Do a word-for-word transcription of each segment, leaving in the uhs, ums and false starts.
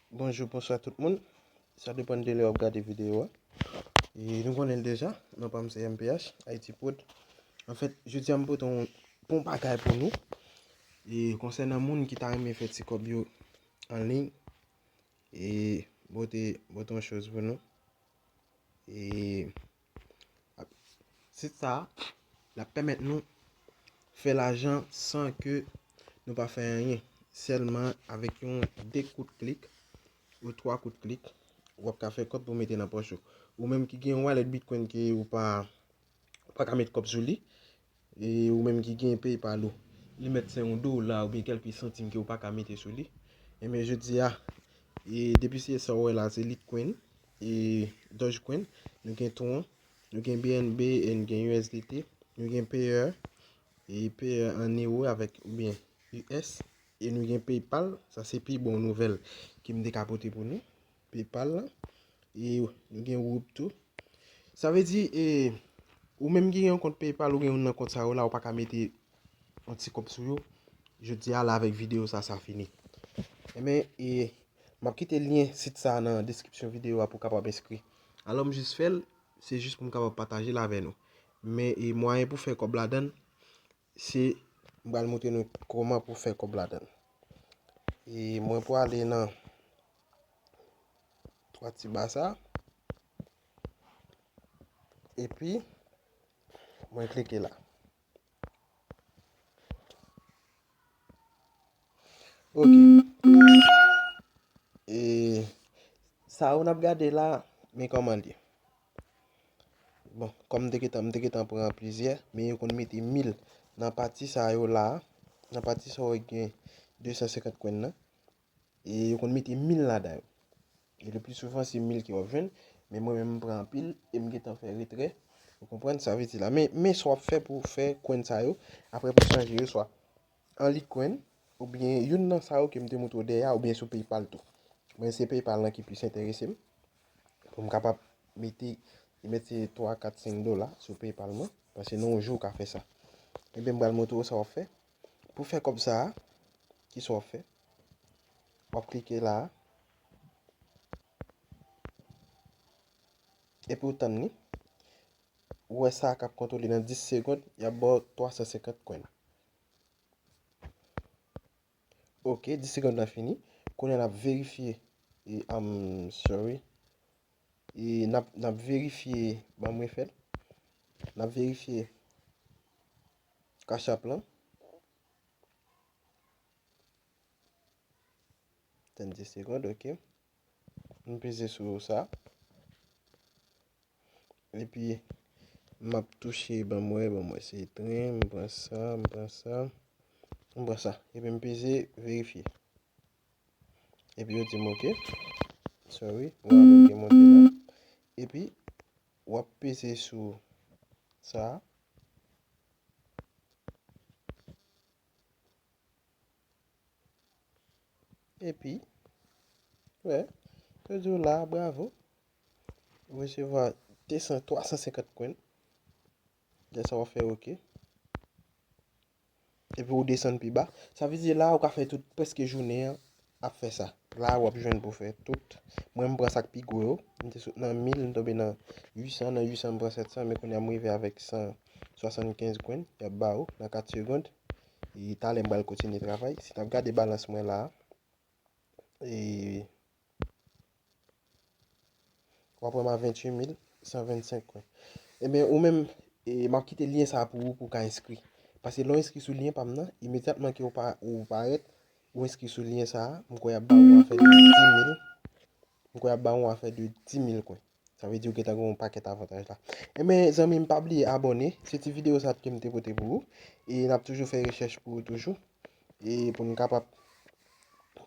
Bonjou, bonswa tout moun. Sa depann de lè w ap gade videyo a. E nou konnen l deja, non pa m se M P H, Haiti Prod. Anfèt, jodi a m pote yon bon bagay pou nou. E konsènan moun ki ta renmen fè ti kòb yo an liy, e pote, pote yon choz pou nou. E sit sa a, l ap pèmèt nou fè lajan san ke nou pa fè anyen. Sèlman avèk yon de kout klik ou twa kout klik, w ap ka fè kòb pou mete nan pòch ou. Ou menm ki gen yon wallet Bitcoin ke ou pa, ou pa ka met kòb sou li, e ou menm ki gen PayPal ou, li mèt se yon dola oubyen kèlke santim ke ou pa ka mete sou li. Enben jodi a, e depi se sa w wè la, se Litecoin, e Dogecoin, nou gen Tron, nou gen B N B, e nou gen U S D T, nou gen Payeer, e Payeer an euro avèk oubyen U S, e nou gen PayPal, sa se pi bon nouvèl ke m te ka pote pou nou, PayPal la, e nou gen Whoop tou. Sa vle di, e, ou menm ki gen yon kont PayPal, ou gen youn nan kont sa yo la, ou pa ka mete yon ti kòb sou yo. Jodi a la avèk videyo sa, sa fini. Enben, e, m ap kite lyen sit sa a nan deskripsyon videyo a pou w kapab enskri. Alò, m jis fè l, se jis pou m kapab pataje l avè nou. Men, e, mwayen pou fè kòb ladan l, se, m pral montre nou kòman pou fè kòb ladan l. E mwen pwale nan twa ti ba sa. Epi, mwen klike la. Ok. E sa yo n ap gade la, men kòman l ye. Bon, kòm m te gentan, m te gentan pran plizyè, men yo konn mete mil nan pati sa yo la, nan pati sa yo gen de san senkant kwen nan. E yo konn mete mil ladan yo. E le pli souvan, se mil ke w ap jwenn, men mwen menm, m pran anpil e m gentan fè retrè. Ou konprann sa vle di la. Men, men sa w ap fè pou w fè kwen sa yo, apre pou w chanje yo, swa an Litecoin, oubyen youn nan sa yo ke m te montre w dèyè a, oubyen sou PayPal tou. Mwen, se PayPal lan ki plis enterese m, pou m kapab mete, li mèt se twa, kat, senk dola sou PayPal mwen, paske nan yon jou, ou ka fè sa. Ebyen, m pral montre w sa w ap fè. Pou fè kòb sa a, kisa w ap fè? W ap klike la a. Epi w tann li. Ou wè sa k ap kontwole nan dis segonn, y ap ba w twa san senkant kwen. Ok, dis segonn nan fini. Kounye a n ap verifye. E, um, sorry. E n ap, n ap verifye, ban mwen fè l. N ap verifye Cash App lan. Tann dis segonn, ok. M peze sou sa. Epi, m ap touche, ban m wè, ban m wè, se tren, m pran sa, m pran sa, m pran sa. Epi, m peze verifye. Epi, yo di m, ok. Sorry, ou wè avèk gen monte la. Epi, w ap peze sou sa. Epi, wè, yo di w la, bravo. Ou resevwa de san, twa san senkant kwen. Lè sa w ap fè ok. Epi ou desann pi ba. Sa vle di la, ou ka fè tout, prèske jounen an ap fè sa. La, w ap jwenn pou fè tout. Mwen, m pran sa k pi gwo yo. M te sot nan mil, m tonbe nan uit san, nan uit san, m pran sèt san, men kounye a m rive avèk san swasannkenz kwen, y ap ba ou nan kat segonn. E talè m pral kontinye travay. Si n ap gade balans mwen la, e w ap wè m a venntuit mil san vennsenk kwen. Ebyen, ou menm, e, m ap kite lyen sa a pou ou, pou w ka enskri. Paske lè w enskri sou lyen pa m nan, imedyatman ke w pa, ou parèt, ou enskri sou lyen sa a, m kwè y ap ba ou afè de dis mil. M kwè y ap ba ou afè de dis mil kwen. Sa vle di ou gentan gen yon pakèt avantaj la. Ebyen, zanmi m, pa bliye abòne. Se ti videyo sa ke m te pote pou ou. E n ap toujou fè rechèch pou ou toujou. E pou n kapab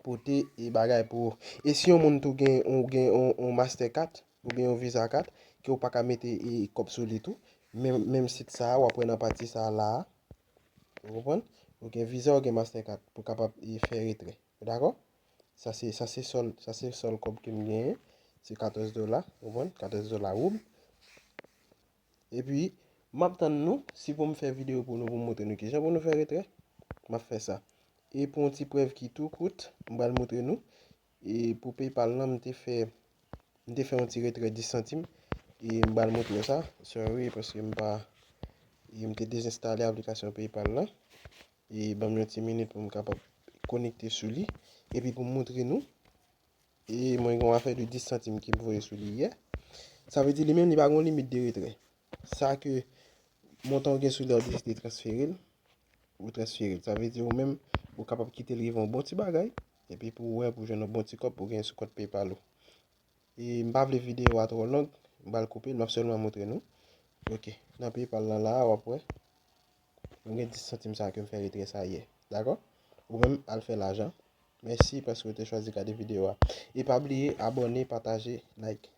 pote e bagay pou ou. E si yon moun tou gen, ou gen yon, yon Mastercard, oubyen yon Visa card, ke ou pa ka mete e kòb sou li tou, menm, menm sit sa a, w ap wè nan pati sa a la a. Ou konprann? Ou gen Visa, ou gen Mastercard pou kapab e fè retrè. Ou dakò? Sa se, sa se sòl, sa se sòl kòb ke m genyen. Se katòz dola, ou konprann? Katòz dola woub. Epi, m ap tann nou, si pou m fè videyo pou nou, pou m montre nou kijan pou nou fè retrè, m ap fè sa. E pou yon ti prèv ki tou kout, m pral montre nou E pou PayPal lan, m te fè, m te fè yon ti retrè dis santim. E m pral montre w sa. Sorry, paske m pa, e m te dezenstale aplikasyon PayPal lan. E ban m yon ti minit pou m kapab konekte sou li. Epi pou m montre nou. E mwen gen yon afè de dis santim ki m voye sou li yè. Sa vle di li menm, li pa gen yon limit de retrè. Sa ke montan w gen sou li a, w deside transfere l, ou transfere l. Sa vle di ou menm, ou kapab kite l rive yon bon ti bagay. Epi pou w wè, pou jwenn yon bon ti kòb, pou w gen sou kont PayPal ou. E m pa vle videyo a twò long, m pral koupe l, m ap sèlman montre nou. Ok, nan PayPal lan la, w ap wè. Nou gen dis santim sa ke m fè retrè sa yè. Dakò? Ou menm, al fè lajan. Mèsi paske w te chwazi gade videyo a. E pa bliye abòne, pataje, like.